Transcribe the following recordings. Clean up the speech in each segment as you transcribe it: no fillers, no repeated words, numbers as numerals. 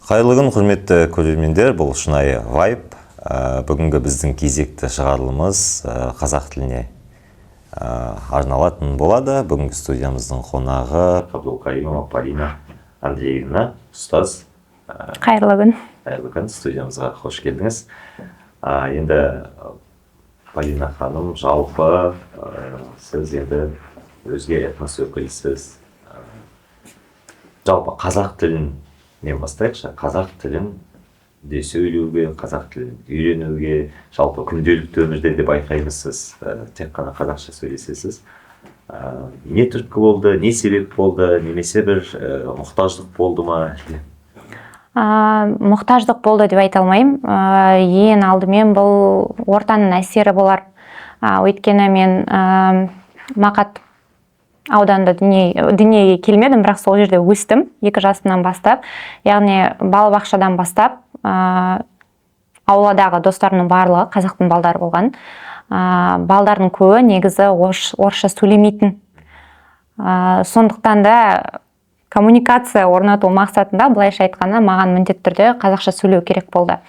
Қайырлы күн, құрметті көрермендер! Бұл шынайы вайб. Бүгінгі біздің кезекті шығарылымыз қазақ тіліне арналатын болады. Бүгінгі студиямыздың қонағы Қабдулкаримова Полина Андреевна, ұстаз. Қайырлы күн. Қайырлы күн, студиямызға қош келдіңіз. Енді, Полина ханым, жалпы сіз енді өзге этнос өкілісіз. Жалпы қазақ тілінен бастайықшы. Қазақ тілін де сөйлеуге, қазақ тілін үйренуге, жалпы күнделікті өмірде де байқаймыз, сіз тек қана қазақша сөйлесесіз. Не түрткі болды, не себеп болды немесе бір мұқтаждық болды ма әлде? Мұқтаждық болды деп айта алмаймын. Ең алдымен бұл ортаның әсері болар. Өйткені мен Мақат ауданында дүниеге келмедім, бірақ сол жерде өстім 2 жасымнан бастап. Яғни балабақшадан бастап ауладағы достарымның барлығы қазақтың балдары болған. Балдардың көбі негізі орысша сөйлемейтін. Сондықтан да коммуникация орнату мақсатында, былайша айтқанда, маған міндетті түрде қазақша сөйлеу керек болды.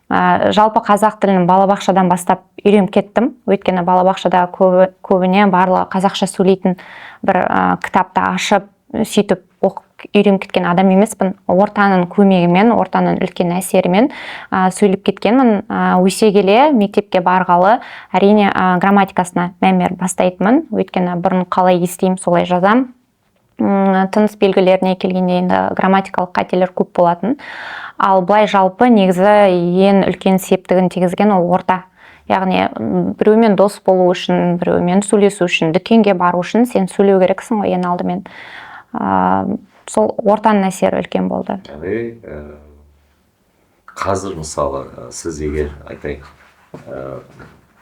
Жалпы қазақ тілін балабақшадан бастап үйреніп кеттім, өйткені балабақшада көбіне барлығы қазақша сөйлейтін. Бір кітапты ашып, сөйтіп оқып үйреніп кеткен адам емеспін. Ортаның көмегімен, ортаның үлкен әсерімен сөйлеп кеткенмін. Өсе келе мектепке барғалы, әрине, грамматикасына мән беріп бастайтынмын, өйткені бұрын қалай естимін, солай жазамын. Тыныс белгілеріне келгенде енді грамматикалық қателер көп болатын. Ал былай жалпы негізі ең үлкен септігін тигізген ол орта. Яғни біреумен дос болу үшін, біреумен сөйлесу үшін, дүкенге бару үшін сен сөйлеу керексің ғой ең алдымен. Сол ортаның әсері үлкен болды. Яғни қазір, мысалы, сіз егер, айтайық,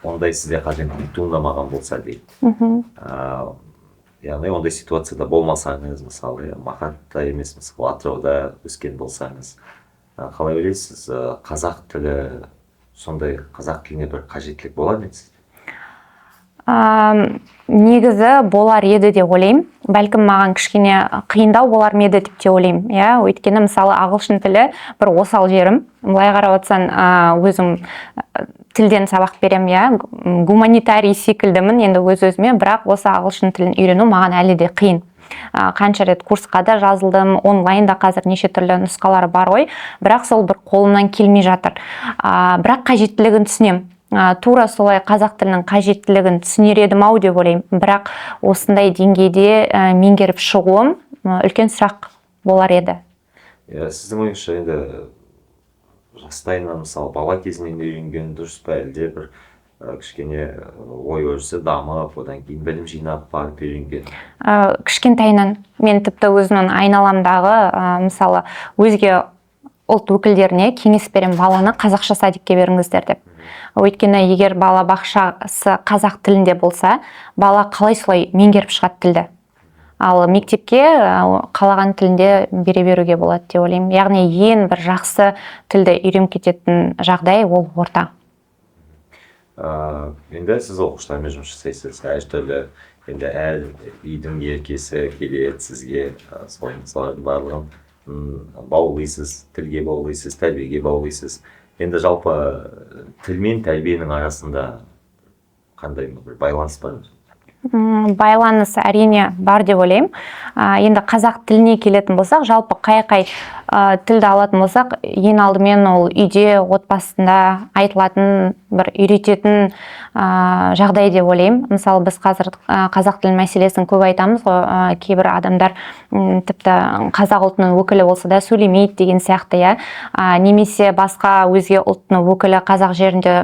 ондай сізде қажеттілік туындамаған болса дейік, яғни ондай ситуацияда болмасаңыз, мысалы, иә, Мақатта емес, мысалы, Атырауда өскен болсаңыз, қалай ойлайсыз, қазақ тілі, сондай қазақ тіліне бір қажеттілік болар ма еді сізде? Негізі болар еді деп ойлаймын. Бәлкім, маған кішкене қиындау болар ма еді деп те ойлаймын, иә. Өйткені, мысалы, ағылшын тілі бір осал жерім. Былай қарап отырсаң, өзім тілден сабақ беремін, иә, гуманитарий секілдімін енді өз өзіме, бірақ осы ағылшын тілін үйрену маған әлі де қиын. Қанша рет курсқа да жазылдым, онлайн да қазір неше түрлі нұсқалары бар ғой, бірақ сол бір қолымнан келмей жатыр. Бірақ қажеттілігін түсінемін. Тура солай қазақ тілінің қажеттілігін түсінер едім ау деп ойлаймын, бірақ осындай деңгейде меңгеріп шығуым үлкен сұрақ болар еді. Иә, сіздің ойыңызша, енді жастайынан, мысалы, бала кезінен үйренген дұрыс па, әлде бір кішкене ой өрісі дамып, одан кейін білім жинап барып үйренген? Кішкентайынан. Мен тіпті өзімнің айналамдағы мысалы, өзге ұлт өкілдеріне кеңес беремін: баланы қазақша садикке беріңіздер деп. Өйткені егер бала бақшасы қазақ тілінде болса, бала қалай солай меңгеріп шығады тілді. Ал мектепке қалаған тілінде бере беруге болады деп ойлаймын. Яғни ең бір жақсы тілді үйреніп кететін жағдай ол орта. Енді сіз оқушылармен жұмыс жасайсыз, әртүрлі, енді әр үйдің еркесі келеді сізге, солардың барлығын баулисыз, тілге баулисыз, тәрбиеге баулисыз. Енді жалпы тіл мен тәрбиенің арасында қандай бір байланыс бар? Байланыс, әрине, бар деп ойлаймын. Енді қазақ тіліне келетін болсақ, жалпы қай тілді алатын болсақ, ең алдымен ол үйде, отбасында айтылатын, бір үйрететін жағдай деп ойлаймын. Мысалы, біз қазір қазақ тілі мәселесін көп айтамыз ғой, кейбір адамдар тіпті қазақ ұлтының өкілі болса да сөйлемейді деген сияқты, иә. Немесе басқа өзге ұлттың өкілі қазақ жерінде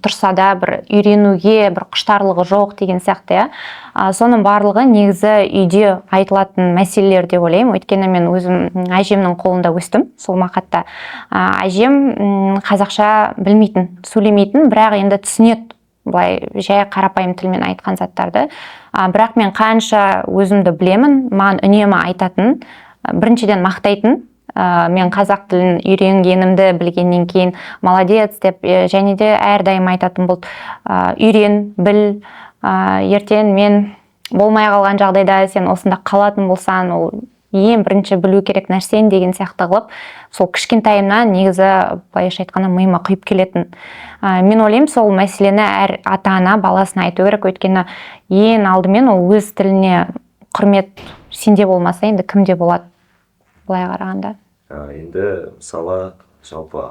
тұрса да, бір үйренуге бір құштарлығы жоқ деген сияқты, иә. Соның барлығы негізі үйде айтылатын мәселелер деп ойлаймын. Өйткені мен өзім әжемнің қолында өстім сол Мақатта. Әжем қазақша білмейтін, сөйлемейтін, бірақ енді түсінеді былай жай қарапайым тілмен айтқан заттарды. Бірақ мен қанша өзімді білемін, маған үнемі айтатын, біріншіден мақтайтын, мен қазақ тілін үйренгенімді білгеннен кейін «молодец» деп, және де әрдайым айтатын болды: «Үйрен, біл, ертең мен болмай қалған жағдайда сен осында қалатын болсаң, ол Ең бірінші білу керек нәрсең деген сияқты қылып, сол кішкентайымнан негізі, былайша айтқанда, миыма құйып келетін. Мен ойлаймын, сол мәселені әр ата ана баласына айту керек, өйткені ең алдымен ол өз тіліне құрмет сенде болмаса, енді кімде болады, былай қарағанда. Енді, мысалы, жалпы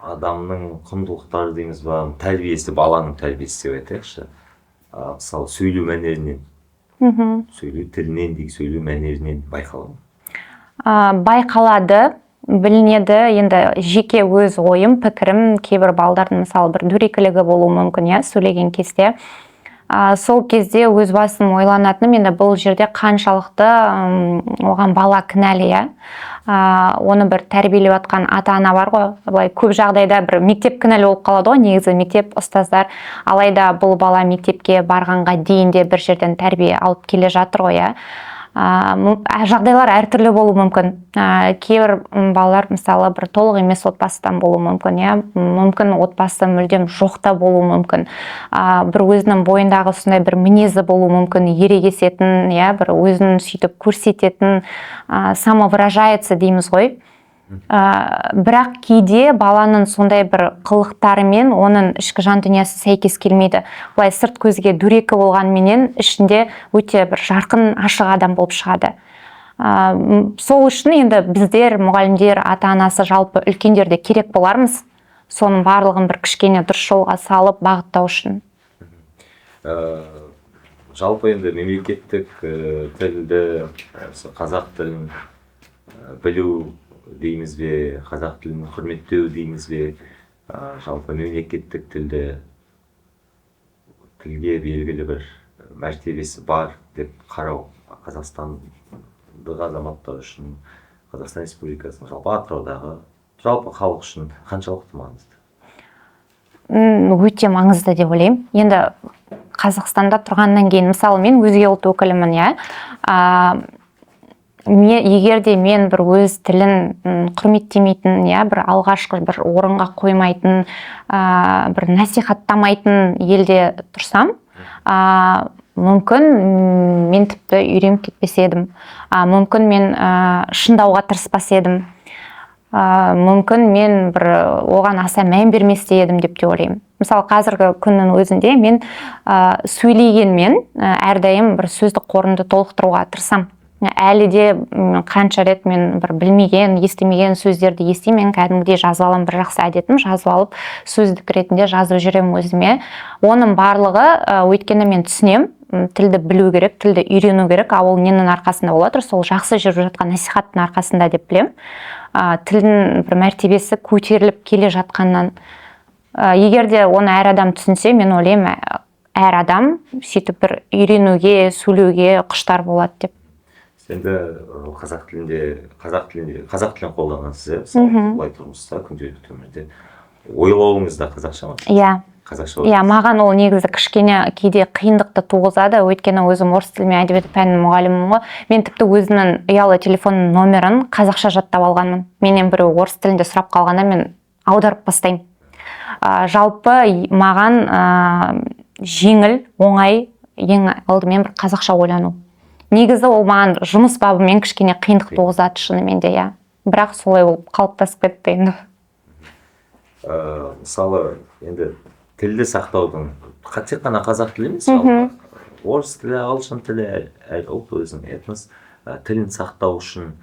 адамның құндылықтары дейміз ба, тәрбиесі, баланың тәрбиесі деп айтайықшы, мысалы, сөйлеу мәнерінен, сөйлеу тілінен дейік, сөйлеу мәнерінен байқала ма? Байқалады, білінеді. Енді жеке өз ойым, пікірім, кейбір балдардың, мысалы, бір дөрекілігі болуы мүмкін, иә, сөйлеген кезде. Сол кезде өз басым ойланатыным, енді бұл жерде қаншалықты оған бала кінәлі, иә, оны бір тәрбиелеп жатқан ата ана бар ғой. Былай көп жағдайда бір мектеп кінәлі болып қалады ғой негізі, мектеп, ұстаздар. Алайда бұл бала мектепке барғанға дейін де бір жерден тәрбие алып келе жатыр ғой, иә. Жағдайлар әртүрлі болуы мүмкін. Кейбір балалар, мысалы, бір толық емес отбасыдан болуы мүмкін, иә, мүмкін, отбасы мүлдем жоқ та болуы мүмкін. Бір өзінің бойындағы сондай бір мінезі болуы мүмкін, ерегесетін, иә, бір өзін сөйтіп көрсететін, самовыражается дейміз ғой. Бірақ кейде баланың сондай бір қылықтарымен оның ішкі жан дүниесі сәйкес келмейді. Былай сырт көзге дөрекі болғанменен, ішінде өте бір жарқын, ашық адам болып шығады. Сол үшін енді біздер, мұғалімдер, ата анасы, жалпы үлкендер де керек болармыз соның барлығын бір кішкене дұрыс жолға салып, бағыттау үшін. Жалпы енді мемлекеттік тілді, осы қазақ тілін білу дейміз бе, қазақ тілін құрметтеу дейміз бе, жалпы мемлекеттік тілді, тілге белгілі бір мәртебесі бар деп қарау қазақстандық азаматтар үшін, Қазақстан Республикасының, жалпы Атыраудағы жалпы халық үшін қаншалықты маңызды? Өте маңызды деп ойлаймын. Енді Қазақстанда тұрғаннан кейін, мысалы, мен өзге ұлт өкілімін, иә. Егер де мен бір өз тілін құрметтемейтін, иә, бір алғашқы бір орынға қоймайтын, бір насихаттамайтын елде тұрсам, мүмкін, мен тіпті үйреніп кетпес едім, мүмкін, мен шыңдауға тырыспас едім, мүмкін, мен бір оған аса мән бермес те едім деп те ойлаймын. Мысалы, қазіргі күннің өзінде мен сөйлегенмен, әрдайым бір сөздік қорымды толықтыруға тырысамын. Әлі де қанша рет мен бір білмеген, естімеген сөздерді естимін, мен кәдімгідей жазып аламын. Бір жақсы әдетім, жазып алып, сөздік ретінде жазып жүремін өзіме. Оның барлығы, өйткені мен түсінемін, тілді білу керек, тілді үйрену керек. Ал ол ненің арқасында болып жатыр? Сол жақсы жүріп жатқан насихаттың арқасында деп білемін, тілдің бір мәртебесі көтеріліп келе жатқаннан. Егер де оны әр адам түсінсе, мен ойлаймын, әр адам сөйтіп бір үйренуге, сөйлеуге құштар болады деп. Енді қазақ тілін қолданасыз, иә, мысалы, былай тұрмыста, күнделікті өмірде ойлауыңыз да қазақша ма? Иә. Қазақша. Иә, маған ол негізі кішкене кейде қиындықты туғызады, өйткені өзім орыс тілі мен әдебиет пәнінің мұғалімімін ғой. Мен тіпті өзімнің ұялы телефонның номерін қазақша жаттап алғанмын. Менен біреу орыс тілінде сұрап қалғанда, мен аударып бастаймын. Жалпы маған жеңіл, оңай ең алдымен бір қазақша ойлану. Негізі ол маған жұмыс бабымен кішкене қиындық туғызады шынымен де, иә, бірақ солай болып қалыптасып кетті енді. Мысалы, енді тілді сақтаудың, тек қана қазақ тілі емес, жалпы орыс тілі, ағылшын тілі, әр ұлт өзінің этнос тілін сақтау үшін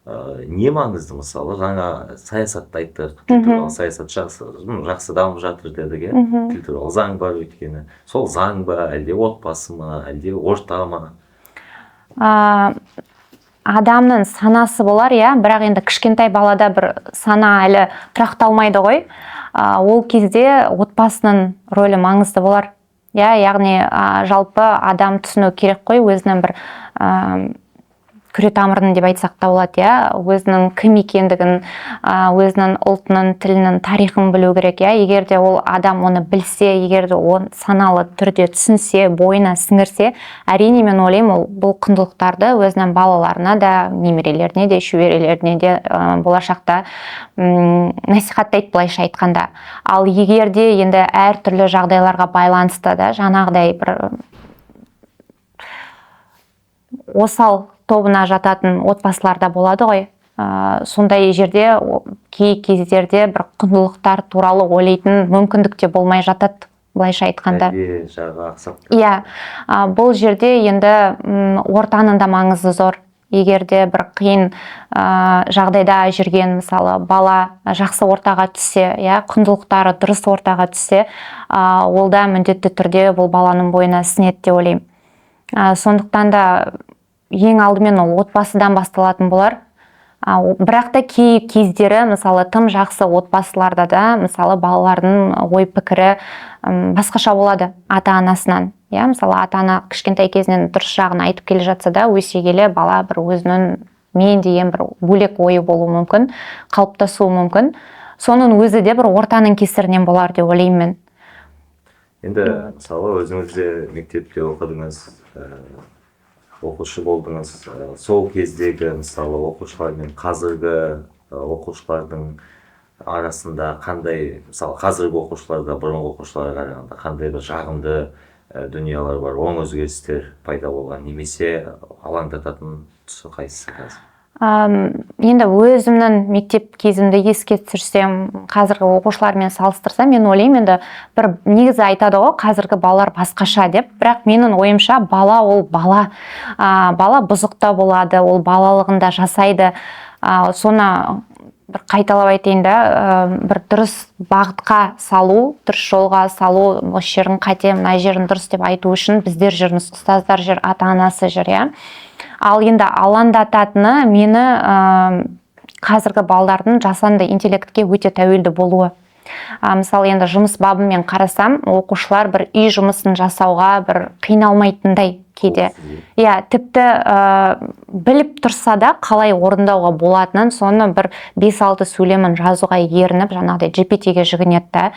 не маңызды? Мысалы, жаңа саясатты айттық, тіл туралы саясат жақсы, жақсы дамып жатыр дедік, иә. Тіл туралы заң бар. Өйткені сол заң ба, әлде отбасы ма, әлде орта ма? Адамның санасы болар, иә. Бірақ енді кішкентай балада бір сана әлі тұрақталмайды ғой. Ол кезде отбасының рөлі маңызды болар, иә. Яғни жалпы адам түсіну керек қой өзінің бір күре тамырын деп айтсақ та болады, иә, өзінің кім екендігін, өзінің ұлтының, тілінің тарихын білу керек, иә. Егер де ол адам оны білсе, егер де оны саналы түрде түсінсе, бойына сіңірсе, әрине, мен ойлаймын, ол бұл құндылықтарды өзінің балаларына да, немерелеріне де, шөберелеріне де болашақта насихаттайды, былайша айтқанда. Ал егер де енді әртүрлі жағдайларға байланысты да, жаңағыдай бір осал тобына жататын отбасыларда болады ғой. Сондай жерде кей кездерде бір құндылықтар туралы ойлайтын мүмкіндік те болмай жатады, былайша айтқанда. Тәрбие жағы ақсап. Иә, бұл жерде енді ортаның да маңызы зор. Егер де бір қиын жағдайда жүрген, мысалы, бала жақсы ортаға түссе, иә, құндылықтары дұрыс ортаға түссе, ол да міндетті түрде бұл баланың бойына сіңеді деп ойлаймын. Сондықтан да ең алдымен ол отбасыдан басталатын болар. Бірақ та кей кездері, мысалы, тым жақсы отбасыларда да, мысалы, балалардың ой пікірі басқаша болады ата-анасынан. Иә, мысалы, ата-ана кішкентай кезінен дұрыс жағын айтып келе жатса да, өсе келе бала бір өзінің мен деген бір бөлек ойы болуы мүмкін, қалыптасуы мүмкін. Соның өзі де бір ортаның кесірінен болар деп ойлаймын мен. Енді, мысалы, өзіңіз де мектепте оқыдыңыз, оқушы болдыңыз. Сол кездегі, мысалы, оқушылар мен қазіргі оқушылардың арасында қандай, мысалы, қазіргі оқушыларда бұрынғы оқушыларға қарағанда қандай бір жағымды дүниелер бар, оң өзгерістер пайда болған немесе алаңдататын тұсы қайсысы қазір? Енді өзімнің мектеп кезімді еске түсірсем, қазіргі оқушылармен салыстырсам, мен ойлаймын, енді бір негізі айтады ғой, қазіргі балалар басқаша деп, бірақ менің ойымша, бала ол бала. Бала бұзық та болады, ол балалығында жасайды. Соны бір қайталап айтайын да, бір дұрыс бағытқа салу, дұрыс жолға салу, осы жерің қате, мына жерің дұрыс деп айту үшін біздер жүрміз, ұстаздар жүр, ата-анасы жүр, иә. Ал енді алаңдататыны мені қазіргі балдардың жасанды интеллектке өте тәуелді болуы. Мысалы, енді жұмыс бабымен қарасам, оқушылар бір үй жұмысын жасауға бір қиналмайтындай кейде. Иә, тіпті біліп тұрса да қалай орындауға болатынын, соны бір 5-6 сөйлемін жазуға ерініп, жаңағыдай GPT-ге жүгінеді да.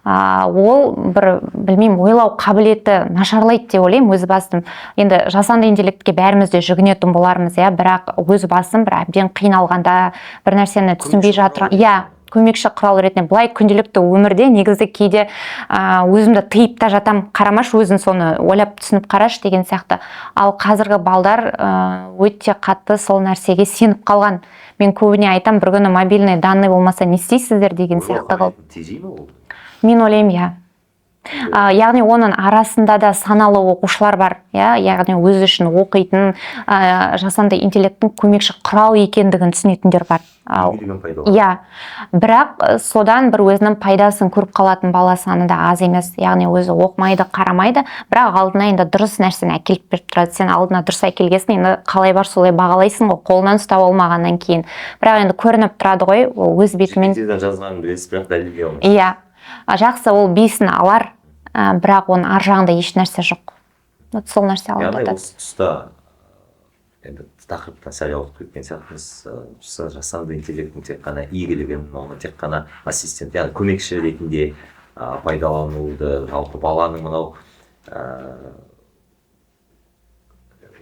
Ол бір, білмеймін, ойлау қабілеті нашарлайды деп ойлаймын өз басым. Енді жасанды интеллектке бәріміз де жүгінетін болармыз, иә, бірақ өз басым бір әбден қиналғанда, бір нәрсені түсінбей жатыр, иә, көмекші құрал ретінде. Былай күнделікті өмірде негізі кейде өзімді тыйып та жатам, қарамашы, өзің соны ойлап түсініп қарашы деген сияқты. Ал қазіргі балдар өте қатты сол нәрсеге сеніп қалған. Мен көбіне айтам, бір күні мобильный данные болмаса не істейсіздер деген сияқты қылып. Тежей ме ол? Мен ойлаймын, иә. Яғни оның арасында да саналы оқушылар бар, иә, яғни өзі үшін оқитын, жасанды интеллекттің көмекші құрал екендігін түсінетіндер бар. Игілігін пайдаланады. Иә, бірақ содан бір өзінің пайдасын көріп қалатын бала саны да аз емес. Яғни өзі оқымайды, қарамайды, бірақ алдына енді дұрыс нәрсені әкеліп беріп тұрады. Сен алдына дұрыс әкелгесін енді қалай бар солай бағалайсың ғой, қолынан ұстап алмағаннан кейін. Бірақ енді көрініп тұрады ғой, ол өз бетімен. GPT-ден жазғанын білесіз, бірақ дәлелдей алмайсыз. Иә, жақсы, ол 5-ін алар, бірақ оның ар жағында еш нәрсе жоқ. Вот сол нәрсе Яғни алаңдатады. осы тұста енді тақырыптан сәл ауытқып кеткен сияқтымыз. Жасанды интеллекттің тек қана игілігін, оны тек қана ассистент, яғни көмекші ретінде пайдалануды, жалпы баланың мынау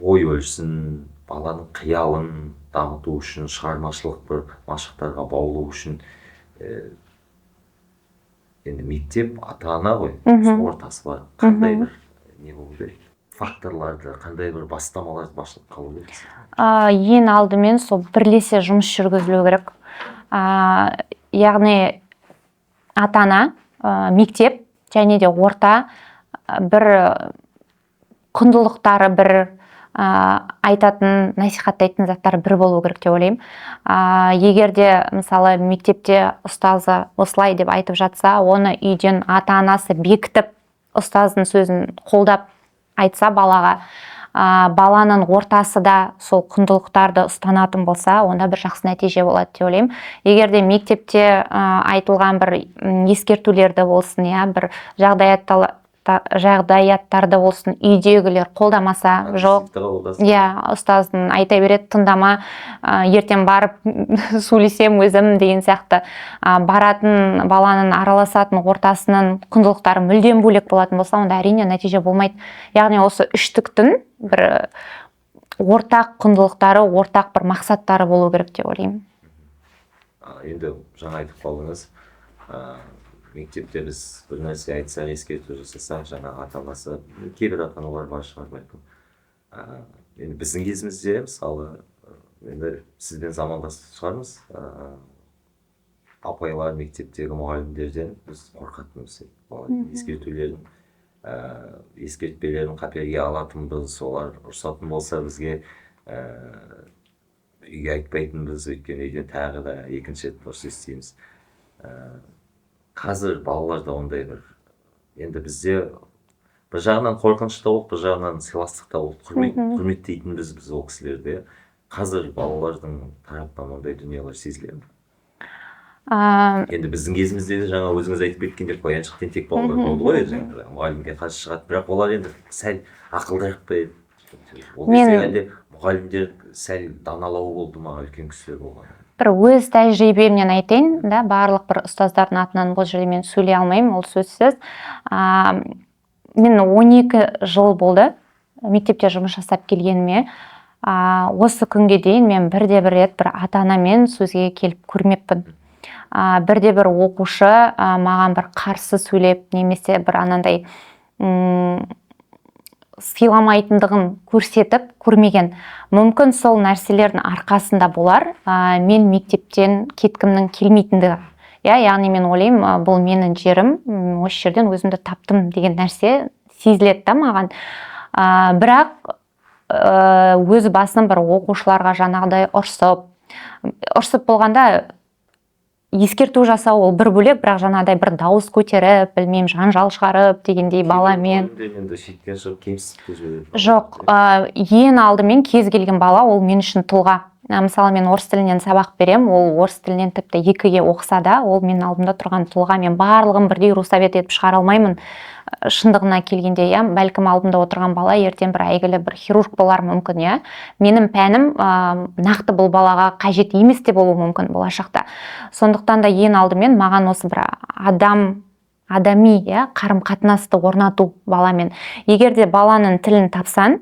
ой өрісін, баланың қиялын дамыту үшін, шығармашылық бір машықтарға баулу үшін, енді мектеп, ата ана ғой, ортасы бар, қандай бір не болу керек, факторларды, қандай бір бастамаларды басшылыққа алу керек? Ең алдымен сол бірлесе жұмыс жүргізілу керек. Яғни ата-ана, мектеп және де орта, бір құндылықтары бір, айтатын, насихаттайтын заттары бір болу керек деп ойлаймын. Егер де, мысалы, мектепте ұстазы осылай деп айтып жатса, оны үйден ата-анасы бекітіп, ұстаздың сөзін қолдап айтса балаға, баланың ортасы да сол құндылықтарды ұстанатын болса, онда бір жақсы нәтиже болады деп ойлаймын. Егер де мектепте айтылған бір ескертулерді болсын, иә, бір жағдаяттарды болсын, үйдегілер қолдамаса, жоқ, Агрессивті қабылдаса. Иә, ұстаздың айта береді, тыңдама, ертең барып сөйлесем өзім деген сияқты. Баратын баланың араласатын ортасының құндылықтары мүлдем бөлек болатын болса, онда әрине нәтиже болмайды. Яғни осы үштіктің бір ортақ құндылықтары, ортақ бір мақсаттары болу керек деп ойлаймын. Енді жаңа айтып қалдыңыз, мектепте біз бір нәрсе айтсақ, ескерту жасасақ, жаңағы ата-анасы, кейбір ата-аналар бар шығар бәлкім, Енді біздің кезімізде, мысалы, енді сізбен замандас шығармыз, апайлар, мектептегі мұғалімдерден біз қорқатынбыз. Ескертулерін, ескертпелерін қаперге алатынбыз. Олар ұрсатын болса, бізге үйге айтпайтынбыз, өйткені үйден тағы да екінші рет ұрыс естиміз. Қазір балаларда ондай бір, енді бізде бір жағынан қорқыныш та болды, бір жағынан сыйластық та болды, құрметтейтінбіз біз ол кісілерді. Қазір балалардың тарапынан ондай дүниелер сезіле ме? Енді біздің кезімізде де, жаңа өзіңіз айтып кеткендей, қояншық, тентек балалар болды ғой, жаңағы мұғалімге қарсы шығады. Бірақ олар енді сәл ақылдырақ па еді ол кезде, әлде мұғалімдер сәл даналау болды ма, үлкен кісілер болған? Бір өз тәжірибемнен айтайын да, барлық бір ұстаздардың атынан бұл жерде мен сөйлей алмаймын, ол сөзсіз. Мен 12 жыл болды мектепте жұмыс жасап келгеніме. Осы күнге дейін мен бірде бір рет бір ата анамен сөзге келіп көрмеппін. Бірде бір оқушы маған бір қарсы сөйлеп немесе бір анандай сыйламайтындығын көрсетіп көрмеген. Мүмкін, сол нәрселердің арқасында болар, мен мектептен кеткімнің келмейтіндігі, иә. Яғни мен ойлаймын, бұл менің жерім, осы жерден өзімді таптым деген нәрсе сезіледі да маған. Бірақ өз басым бір оқушыларға жаңағыдай ұрсып ұрсып болғанда, ескерту жасау ол бір бөлек, бірақ жаңағыдай бір дауыс көтеріп, білмеймін, жанжал шығарып дегендей баламен. Енді шеттен шығып кемсітіп те жібереді. Жоқ, ең алдымен кез келген бала ол мен үшін тұлға. Мысалы, мен орыс тілінен сабақ берем, ол орыс тілінен тіпті екіге оқыса да, ол менің алдымда тұрған тұлға. Мен барлығын бірдей руссовед етіп шығара алмаймын. Шындығына келгенде, иә, бәлкім, алдымда отырған бала ертең бір әйгілі бір хирург болар мүмкін, иә. Менің пәнім нақты бұл балаға қажет емес те болуы мүмкін болашақта. Сондықтан да ең алдымен маған осы бір адам, адами, иә, қарым қатынасты орнату баламен. Егер де баланың тілін тапсаң,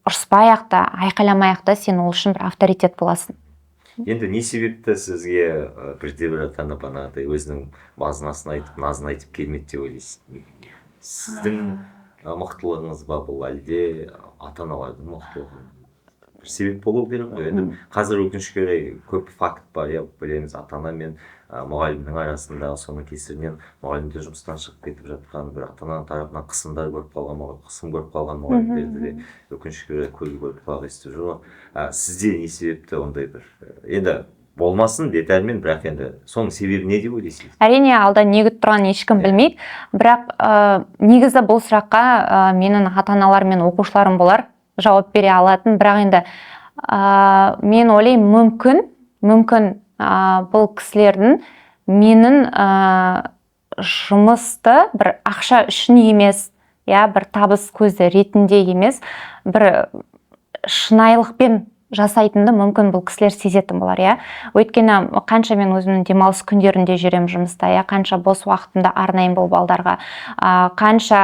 ұрыспай ақ та, айқайламай ақ та, сен ол үшін бір авторитет боласың. Енді не себепті сізге бірде бір ата ана бағанағыдай өзінің базынасын айтып, назын айтып келмеді деп ойлайсыз? Сіздің мықтылығыңыз ба бұл, әлде ата аналардың мықтылығы? Бір себеп болу керек қой. Енді қазір, өкінішке орай, көп факт бар, иә, білеміз, ата ана мен мұғалімнің арасындағы, соның кесірінен мұғалімдер жұмыстан шығып кетіп жатқан, бір ата ананың тарапынан қысымдар көріп қалған, қысым көріп қалған мұғалімдерді де, өкінішке орай, көз көріп, құлақ естіп жүр ғой. Сізде не себепті ондай бір, енді болмасын детальмен, бірақ енді соның себебі не деп ойлайсыз? Әрине, алда не күтіп тұрғанын ешкім білмейді, бірақ негізі бұл сұраққа менің ата аналарым мен оқушыларым болар жауап бере алатын. Бірақ енді мен ойлаймын, мүмкін, бұл кісілердің менің жұмысты бір ақша үшін емес, иә, бір табыс көзі ретінде емес, бір шынайылықпен жасайтынды мүмкін бұл кісілер сезетін болар, иә. Өйткені қанша мен өзімнің демалыс күндерінде жүремін жұмыста, иә, қанша бос уақытымды арнаймын бұл балдарға, қанша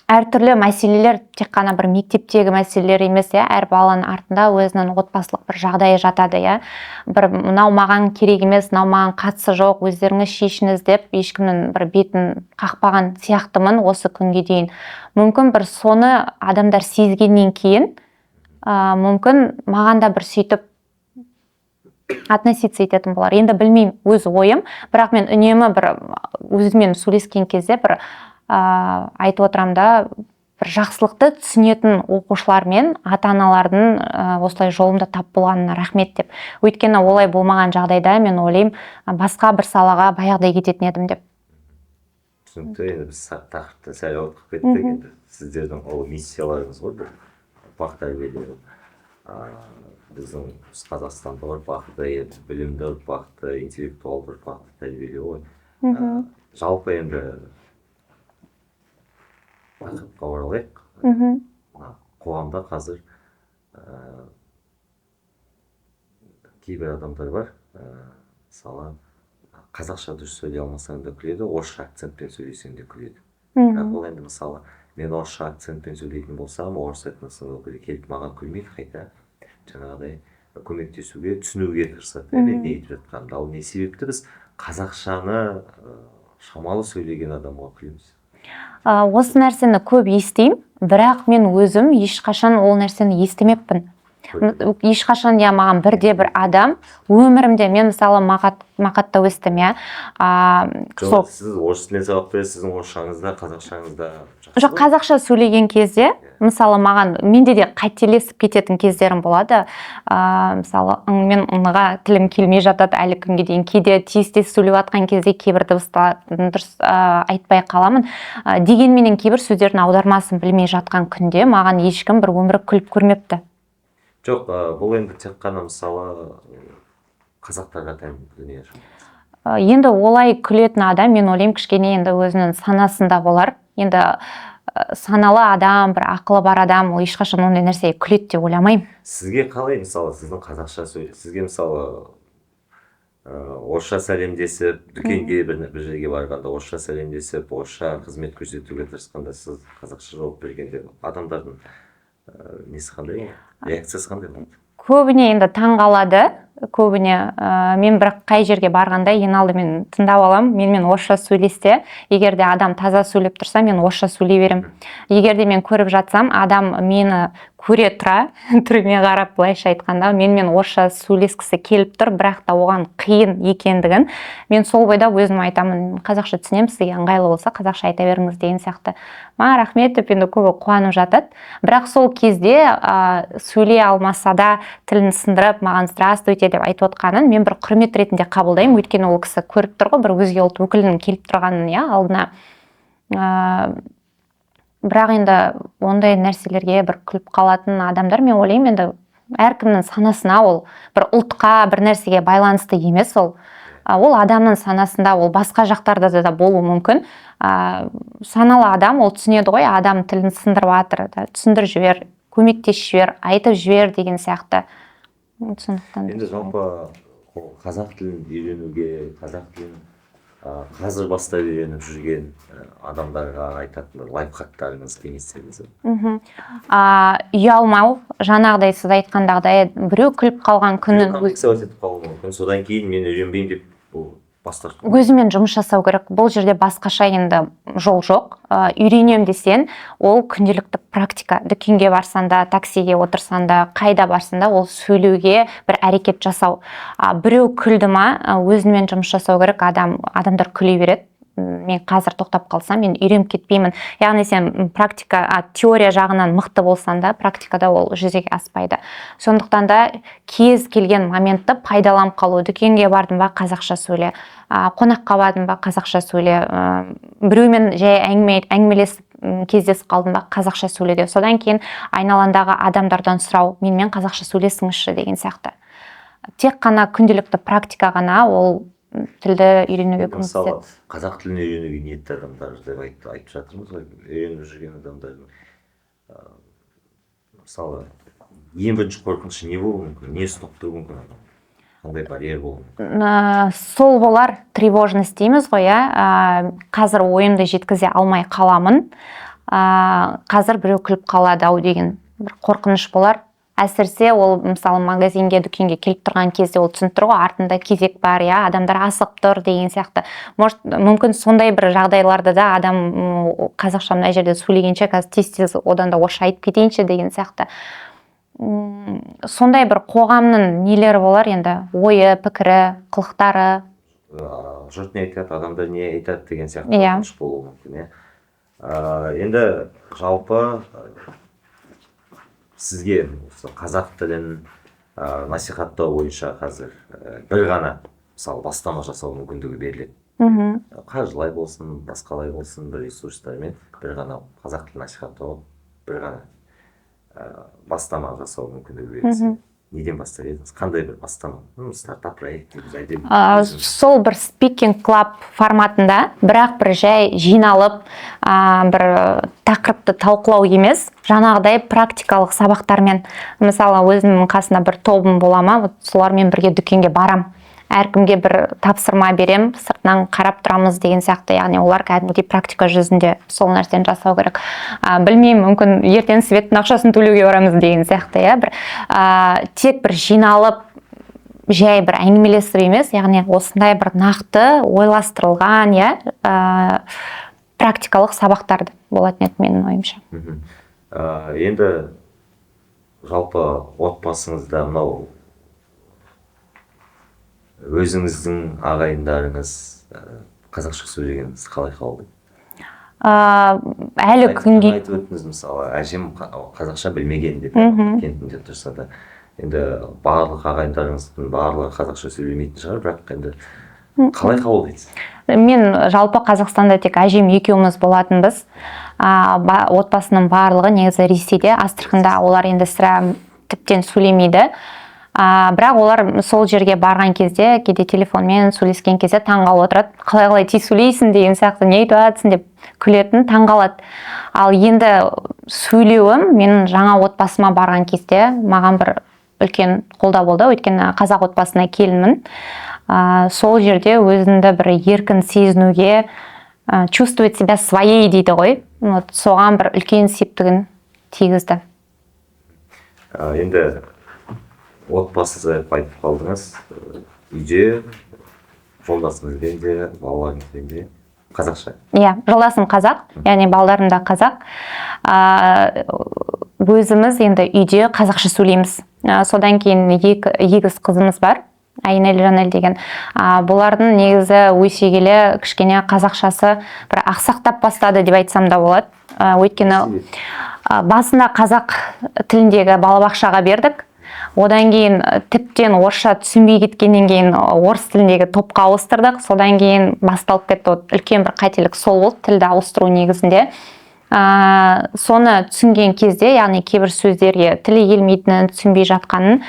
әртүрлі мәселелер, тек қана бір мектептегі мәселелер емес, иә, әр баланың артында өзінің отбасылық бір жағдайы жатады, иә. Бір мынау маған керек емес, мынау маған қатысы жоқ, өздеріңіз шешіңіз деп ешкімнің бір бетін қақпаған сияқтымын осы күнге дейін. Мүмкін, бір соны адамдар сезгеннен кейін, мүмкін, маған да бір сөйтіп относиться ететін болар. Енді білмеймін, өз ойым, бірақ мен үнемі бір өзімен сөйлескен кезде бір айтып отырамын да, бір жақсылықты түсінетін оқушылар мен ата аналардың осылай жолымда тап болғанына рахмет деп. Өйткені олай болмаған жағдайда, мен ойлаймын, басқа бір салаға баяғыдай кететін едім деп. Түсінікті. Енді біз тақырыптан сәл ауытқып кеттік. Енді сіздердің ол миссияларыңыз ғой, бір ұрпақ тәрбиелеу, біздің қазақстандық ұрпақты, енді білімді ұрпақты, интеллектуалды ұрпақты тәрбиелеу ғой. Жалпы енді тақырыпқа оралайық. Мына қоғамда қазір кейбір адамдар бар, мысалы, қазақша дұрыс сөйлей алмасаң да күледі, орысша акцентпен сөйлесең де күледі. Бірақ ол енді, мысалы, мен орысша акцентпен сөйлейтін болсам, орыс этносының өкілі келіп маған күлмейді, қайта жаңағыдай көмектесуге, түсінуге тырысады, иә, мен не айтып жатқанымды. Ал не себепті біз қазақшаны шамалы сөйлеген адамға күлеміз? Осы нәрсені көп естимін, бірақ мен өзім ешқашан ол нәрсені естімеппін. Ешқашан, иә, маған бірде бір адам өмірімде, мен, мысалы, Мақатта өстім, иә, Жоқ, сол сіз орыс тілінен сабақ бересіз, сіздің орысшаңыз да, қазақшаңыз да жақсы Жоқ, ғой. Қазақша сөйлеген кезде, мысалы, маған, менде де қателесіп кететін кездерім болады. Мысалы, ң мен н-ға тілім келмей жатады әлі күнге дейін. Кейде тез тез сөйлеп жатқан кезде кейбір дыбыстарды дұрыс айтпай қаламын. Дегенменен кейбір сөздердің аудармасын білмей жатқан күнде маған ешкім бір өмірі күліп көрмепті. Жоқ, бұл енді тек қана, мысалы, қазақтарға тән дүние. Енді олай күлетін адам, мен ойлаймын, кішкене енді өзінің санасында болар. Енді саналы адам, бір ақылы бар адам ол ешқашан ондай нәрсеге күледі деп ойламаймын. Сізге қалай, мысалы, сіздің қазақша сөйле, сізге, мысалы, орысша сәлемдесіп, дүкенге, бір жерге барғанда орысша сәлемдесіп, орысша қызмет көрсетуге тырысқанда, сіз қазақша жауап бергенде адамдардың несі қандай болады, реакциясы қандай болады? Көбіне енді таң қалады көбіне. Мен бірақ қай жерге барғанда ең алдымен тыңдап аламын, менімен орысша сөйлессе. Егер де адам таза сөйлеп тұрса, мен орысша сөйлей беремін. Егер де мен көріп жатсам, адам мені көре тұра, түріме қарап, былайша айтқанда, менімен орысша сөйлескісі келіп тұр, бірақ та оған қиын екендігін мен сол бойда өзім айтамын: «Қазақша түсінемін, сізге ыңғайлы болса, қазақша айта беріңіз», — деген сияқты. «Маған рахмет», — деп енді көбі қуанып жатады. Бірақ сол кезде сөйлей алмаса да, тілін сындырып маған «здравствуйте» деп айтып отқанын мен бір құрмет ретінде қабылдаймын, өйткені ол кісі көріп тұр ғой бір өзге ұлт өкілінің келіп тұрғанын, иә, алдына. Бірақ енді ондай нәрселерге бір күліп қалатын адамдар, мен ойлаймын, енді әркімнің санасына, ол бір ұлтқа, бір нәрсеге байланысты емес ол. Ол адамның санасында, ол басқа жақтарда да болуы мүмкін. Саналы адам ол түсінеді ғой, адам тілін сындырып жатыр да, түсіндіріп жібер, көмектесіп жібер, айтып жібер деген сияқты. Сондықтан Енді жалпы ол қазақ тілін үйренуге, қазақ тілін қазір бастап үйреніп жүрген адамдарға айтатын бір лайфхактарыңыз, кеңестеріңіз бар? Ұялмау, жаңағыдай сіз айтқандағыдай, біреу күліп қалған күнін Комплексовать етіп қалуы мүмкін, содан кейін мен үйренбеймін деп бұл бас тарту. Өзімен жұмыс жасау керек бұл жерде, басқаша енді жол жоқ. Үйренемін десең, ол күнделікті практика. Дүкенге барсаң да, таксиге отырсаң да, қайда барсаң да, ол сөйлеуге бір әрекет жасау. Біреу күлді ма, өзімен жұмыс жасау керек адам. Адамдар күле береді. Мен қазір тоқтап қалсам, мен үйреніп кетпеймін. Яғни сен практика, теория жағынан мықты болсаң да, практикада ол жүзеге аспайды. Сондықтан да кез келген моментті пайдаланып қалу. Дүкенге бардың ба, қазақша сөйле, қонаққа бардың ба, қазақша сөйле, біреумен жай әңгімелесіп, кездесіп қалдың ба, қазақша сөйлеуге. Содан кейін айналаңдағы адамдардан сұрау: «Менімен қазақша сөйлесіңізші», — деген сияқты. Тек қана күнделікті практика ғана ол тілді үйренуге Мысалы, көмектеседі. қазақ тілін үйренуге ниетті адамдар деп айтып жатырмыз ғой. Үйреніп жүрген адамдардың, мысалы, ең бірінші қорқынышы не болуы мүмкін, не ұстап тұруы мүмкін адам, қандай барьер болуы мүмкін? Сол болар, тревожность дейміз ғой, иә. Қазір ойымды жеткізе алмай қаламын, қазір біреу күліп қалады ау деген бір қорқыныш болар. Әсіресе ол, мысалы, магазинге, дүкенге келіп тұрған кезде ол түсініп тұр ғой, артында кезек бар, иә, адамдар асығып тұр деген сияқты. Может, мүмкін, сондай бір жағдайларда да адам қазақша мына жерде сөйлегенше, қазір тез тез одан да орысша айтып кетейінші деген сияқты. Сондай бір қоғамның нелері болар енді, ойы, пікірі, қылықтары. Жұрт не айтады, адамдар не айтады деген сияқты қорқыныш болуы мүмкін, иә. Енді жалпы сізге осы қазақ тілін насихаттау бойынша қазір бір ғана, мысалы, бастама жасау мүмкіндігі беріледі, қаржылай болсын, басқалай болсын, бір ресурстармен бір ғана қазақ тілін насихаттауға бір ғана бастама жасау мүмкіндігі берілсе, неден бастар едіңіз? Қандай бір бастама? Стартап проект дейміз әлде өзіңіз? Сол бір speaking club форматында, бірақ бір жай жиналып, бір тақырыпты талқылау емес, жаңағыдай практикалық сабақтармен. Мысалы, өзімнің қасында бір тобым бола ма, вот солармен бірге дүкенге барам, әркімге бір тапсырма берем, сыртынан қарап тұрамыз деген сияқты. Яғни олар кәдімгідей практика жүзінде сол нәрсені жасау керек. Білмеймін, мүмкін, ертең светтің ақшасын төлеуге барамыз деген сияқты, иә. Бір тек бір жиналып, жай бір әңгімелесіп емес, яғни осындай бір нақты ойластырылған, иә. Практикалық сабақтар болатын еді, менің ойымша. Енді жалпы отбасыңызда мынау өзіңіздің ағайындарыңыз қазақша сөйлегеніңіз қалай қабылдайды? Әлі күнге Айтып өттіңіз, мысалы, әжем қазақша білмеген деп, кентінде тұрса да. Енді барлық ағайындарыңыздың барлығы қазақша сөйлемейтін шығар, бірақ енді қалай қабылдайсыз? Мен жалпы Қазақстанда тек әжем екеуміз болатынбыз. Отбасының барлығы негізі Ресейде, Астраханда. Олар енді сірә тіптен сөйлемейді. Бірақ олар сол жерге барған кезде, кейде телефонмен сөйлескен кезде таңғалып отырады: «Қалай, қалай тез сөйлейсің?» деген сияқты, «Не айтып жатырсың?» деп күлетін, таңғалады. Ал енді сөйлеуім менің жаңа отбасыма барған кезде маған бір үлкен қолдау болды, өйткені қазақ отбасына келінмін. Сол жерде өзіңді бір еркін сезінуге, чувствовать себя своей дейді ғой, вот соған бір үлкен септігін тигізді. Енді отбасы деп айтып қалдыңыз. Үйде жолдасыңызбен де, балаларыңызбен де қазақша? Иә, жолдасым қазақ, яғни балдарым да қазақ. Өзіміз енді үйде қазақша сөйлейміз. Содан кейін екі егіз қызымыз бар, Айнель, Жанель деген. Бұлардың негізі өсе келе кішкене қазақшасы бір ақсақтап бастады деп айтсам да болады. Өйткені басында қазақ тіліндегі балабақшаға бердік, одан кейін тіптен орысша түсінбей кеткеннен кейін орыс тіліндегі топқа ауыстырдық. Содан кейін басталып кетті. Вот үлкен бір қателік сол болды, тілді ауыстыру негізінде. Соны түсінген кезде, яғни кейбір сөздерге тілі келмейтінін, түсінбей жатқанын,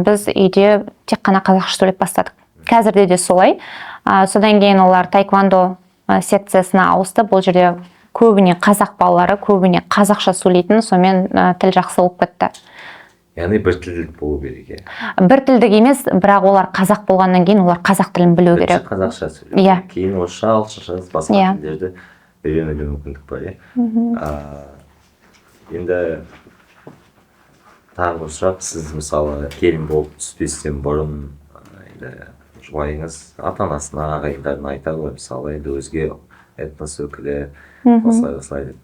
біз үйде тек қана қазақша сөйлеп бастадық. Қазірде де солай. Содан кейін олар таэквондо секциясына ауысты. Бұл жерде көбіне қазақ балалары, көбіне қазақша сөйлейтін, сонымен тіл жақсы болып кетті. Яғни бір тілдік болу керек, иә? Бір тілдік емес, бірақ олар қазақ болғаннан кейін олар қазақ тілін білу Бірінші керек. қазақша сөйлеу Иә. керек. Кейін орысша, ағылшынша, басқа тілдерді үйренуге мүмкіндік бар, иә. Енді тағы бір сұрақ: сіз, мысалы, келін болып түспестен бұрын енді жұбайыңыз ата анасына, ағайындарына айтады ғой, мысалы, енді өзге этнос өкілі, осылай осылай деп,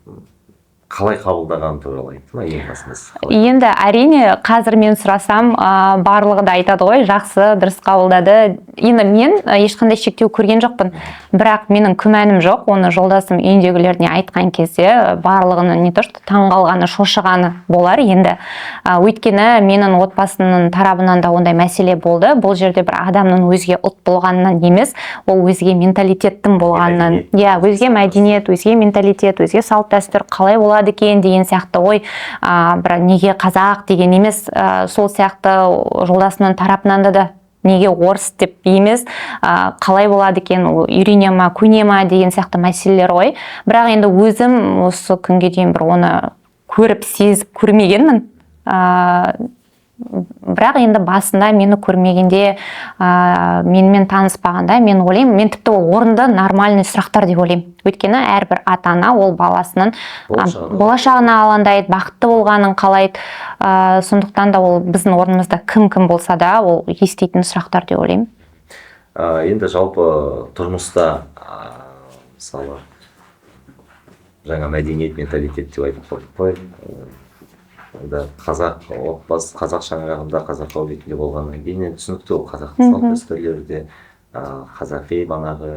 қалай қабылдағаны туралы айтты ма ең басында? Сіз қалай? Енді әрине, қазір мен сұрасам, барлығы да айтады ғой: «Жақсы, дұрыс қабылдады». Енді мен ешқандай шектеу көрген жоқпын, бірақ менің күмәнім жоқ, оны жолдасым үйіндегілеріне айтқан кезде барлығының не то что таңғалғаны, шошығаны болар енді. Өйткені менің отбасымның тарабынан да ондай мәселе болды. Бұл жерде бір адамның өзге ұлт болғанынан емес, ол өзге менталитеттің болғанынан. Мәдениет. Иә, өзге мәдениет, өзге менталитет, өзге салт дәстүр қалай болады екен деген сияқты ой. Бір неге қазақ деген емес, сол сияқты жолдасымның тарапынан да неге орыс деп емес, қалай болады екен, ол үйрене ма, көне ма деген сияқты мәселелер ғой. Бірақ енді өзім осы күнге дейін бір оны көріп, сезіп көрмегенмін. Бірақ енді басында мені көрмегенде, менімен таныспағанда, мен ойлаймын, мен тіпті ол орынды, нормальный сұрақтар деп ойлаймын, өйткені әрбір ата ана ол баласының Болашағына. болашағына алаңдайды, бақытты болғанын қалайды. Сондықтан да ол біздің орнымызда кім кім болса да, ол еститін сұрақтар деп ойлаймын. Енді жалпы тұрмыста, мысалы, жаңа мәдениет, менталитет деп айтып қойдық қой. Енді қазақ отбасы, қазақ шаңырағында, қазақ әулетінде болғаннан кейін енді түсінікті, ол қазақтың салт дәстүрлері де, қазақи бағанағы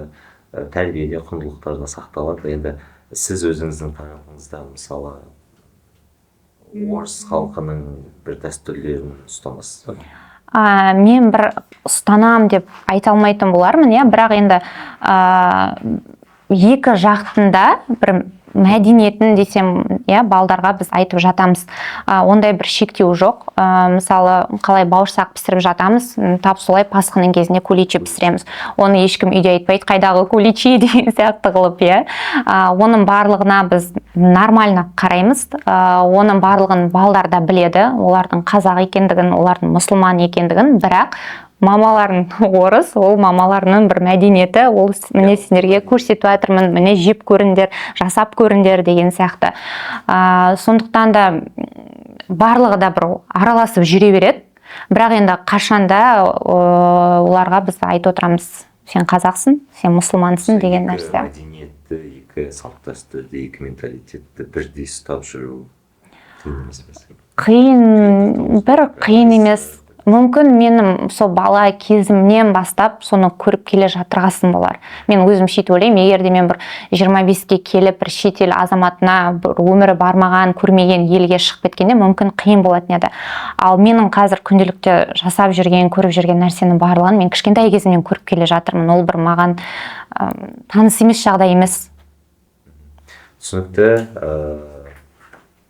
тәрбиеде, құндылықтар да сақталады. Енді сіз өзіңіздің тарапыңыздан, мысалы, орыс халқының бір дәстүрлерін ұстанасыз ба? Мен бір ұстанам деп айта алмайтын болармын, иә, бірақ енді екі жақтың да бір мәдениетін десем, иә, балдарға біз айтып жатамыз. Ондай бір шектеу жоқ. Мысалы, қалай бауырсақ пісіріп жатамыз, тап солай пасханың кезінде куличи пісіреміз. Оны ешкім үйде айтпайды: «Қайдағы куличи?» деген сияқты қылып, иә. Оның барлығына біз нормально қараймыз. Оның барлығын балдар да біледі, олардың қазақ екендігін, олардың мұсылман екендігін, бірақ мамаларың орыс, ол мамаларының бір мәдениеті ол. Міне, сендерге көрсетіп жатырмын, міне, жеп көріңдер, жасап көріңдер деген сияқты. Сондықтан да барлығы да бір араласып жүре береді, бірақ енді қашанда оларға біз айтып отырамыз: «Сен қазақсың, сен мұсылмансың» деген Екі нәрсе. мәдениетті, екі Екі салт дәстүрді, екі менталитетті бірдей ұстап жүру қиын емес пе? Қиын, бір қиын емес. Мүмкін, менің сол бала кезімнен бастап соны көріп келе жатырғасын болар. Мен өзім сөйтіп ойлаймын. Егер де мен бір 25-ке келіп, бір шетел азаматына, бір өмірі бармаған, көрмеген елге шығып кеткенде, мүмкін, қиын болатын еді. Ал менің қазір күнделікті жасап жүрген, көріп жүрген нәрсенің барлығын мен кішкентай кезімнен көріп келе жатырмын. Ол бір маған таныс емес жағдай емес. Түсінікті.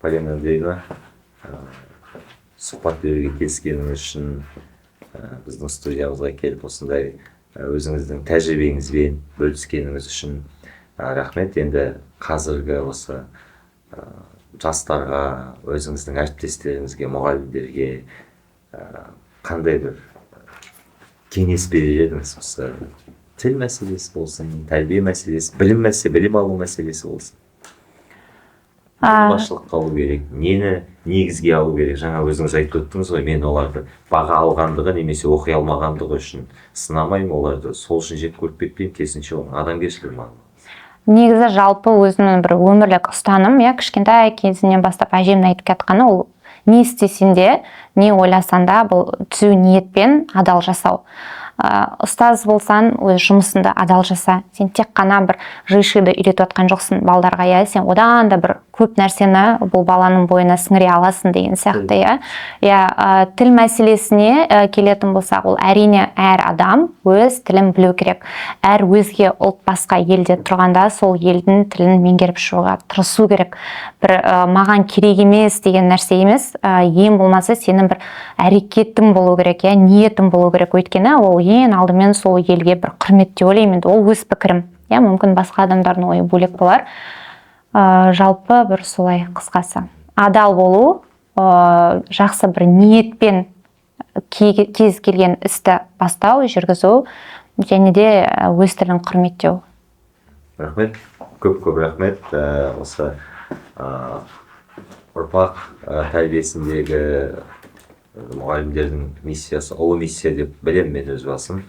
Полина Андреевна, сұхбат беруге келіскеніңіз үшін, біздің студиямызға келіп, осындай өзіңіздің тәжірибеңізбен бөліскеніңіз үшін рахмет. Енді қазіргі осы жастарға, өзіңіздің әріптестеріңізге, мұғалімдерге қандай бір кеңес берер едіңіз? Осы тіл мәселесі болсын, тәрбие мәселесі, білім мәселе, білім алу мәселесі болсын. Басшылыққа алу керек, нені негізге алу керек? Жаңа өзіңіз айтып өттіңіз ғой, мен оларды баға алғандығы немесе оқи алмағандығы үшін сынамаймын, оларды сол үшін жек көріп кетпеймін, керісінше, оның адамгершілігі маған. Негізі, жалпы өзімнің бір өмірлік ұстаным, иә, кішкентай кезімнен бастап әжемнің айтып кетқаны, ол не істесең де, не ойласаң да, бұл түзу ниетпен адал жасау. Ұстаз болсаң, өз жұмысыңды адал жаса. Сен тек қана бір ЖШ-ды үйретіп жатқан жоқсың балдарға, иә, сен одан да бір көп нәрсені бұл баланың бойына сіңіре аласың деген сияқты, иә. Иә, тіл мәселесіне келетін болсақ, ол, әрине, әр адам өз тілін білу керек. Әр өзге ұлт, басқа елде тұрғанда, сол елдің тілін меңгеріп шығуға тырысу керек. Бір маған керек емес деген нәрсе емес, ең болмаса сенің бір әрекетің болу керек, иә, ниетің болу керек. Өйткені ол ең алдымен сол елге бір құрмет деп ойлаймын. Енді ол өз пікірім, иә, мүмкін, басқа адамдардың ойы бөлек болар. Жалпы бір солай, қысқасы, адал болу, жақсы бір ниетпен кез келген істі бастау, жүргізу және де өз тілін құрметтеу. Рахмет, көп көп рахмет. Осы ұрпақ тәрбиесіндегі мұғалімдердің миссиясы ұлы миссия деп білемін мен өз басым.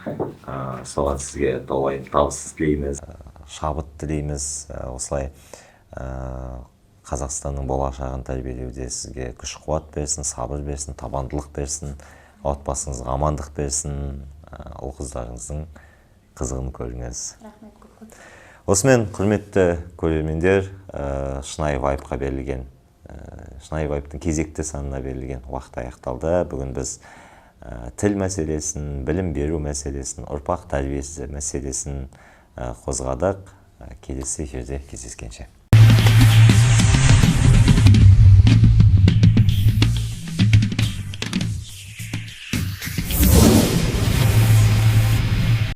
Соған сізге толайым табыс тілейміз, шабыт тілейміз. Осылай Қазақстанның болашағын тәрбиелеуде сізге күш қуат берсін, сабыр берсін, табандылық берсін, отбасыңызға амандық берсін, ұл қыздарыңыздың қызығын көріңіз. Рахмет көп көп. Осымен, құрметті көрермендер, шынайы вайбқа берілген, шынайы вайбтың кезекті санына берілген уақыт аяқталды. Бүгін біз тіл мәселесін, білім беру мәселесін, ұрпақ тәрбиесі мәселесін қозғадық. Келесі эфирде кездескенше.